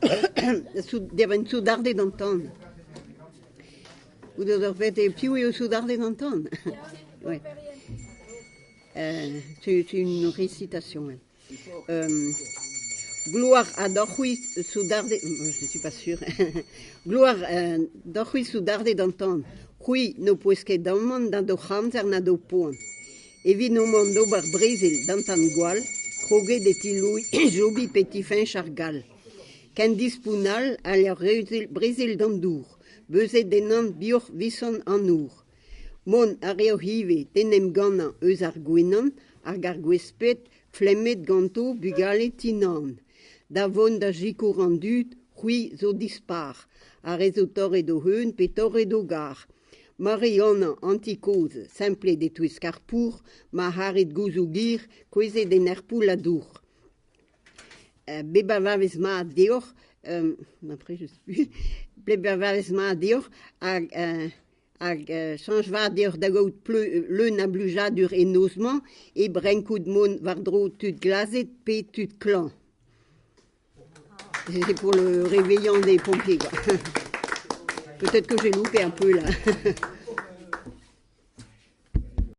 Diwar-benn soudarded an tan. Gouzout a refet piv eo soudarded an tan ? Ouais. C'est une récitation. Gloar ha deoc'h-c'hwi soudarded, je suis pas sûre, Gloar deoc'h-c'hwi soudarded an tan, c'hwi n'ho peus ket damant na d'hoc'h amzer na d'ho poan. Evit mont d'ober brezel d'an tan-gwall, kroget e ti Jobi pe ti Feñch ar Gall. Ken dispont all hag ar brezel d'an dour, beuzet ennañ bioc'h Visant an Our. Mont a reoc'h ivez d'en em gannañ eus ar gwenan hag ar gwesped flemmet ganto bugale Tinan. Da vont da sikour an dud, c'hwi zo dispar, ar re zo torret o c'heun pe torret o gar. Mari-Anna an ti kozh, semplet e-touesk ar pour, Marc'harid gouzoug-hir, kouezhet en ur poull a dour. Bep a bloavezh mat deoc'h, après je sais plus, bep a bloavezh mat deoc'h hag hag soñj vat deoc'h da gaout leun a blijadur en noz-mañ hep rankout mont war-dro tud glazet pe tud klañv. C'est pour le réveillon des pompiers, quoi. Peut-être que j'ai loupé un peu là.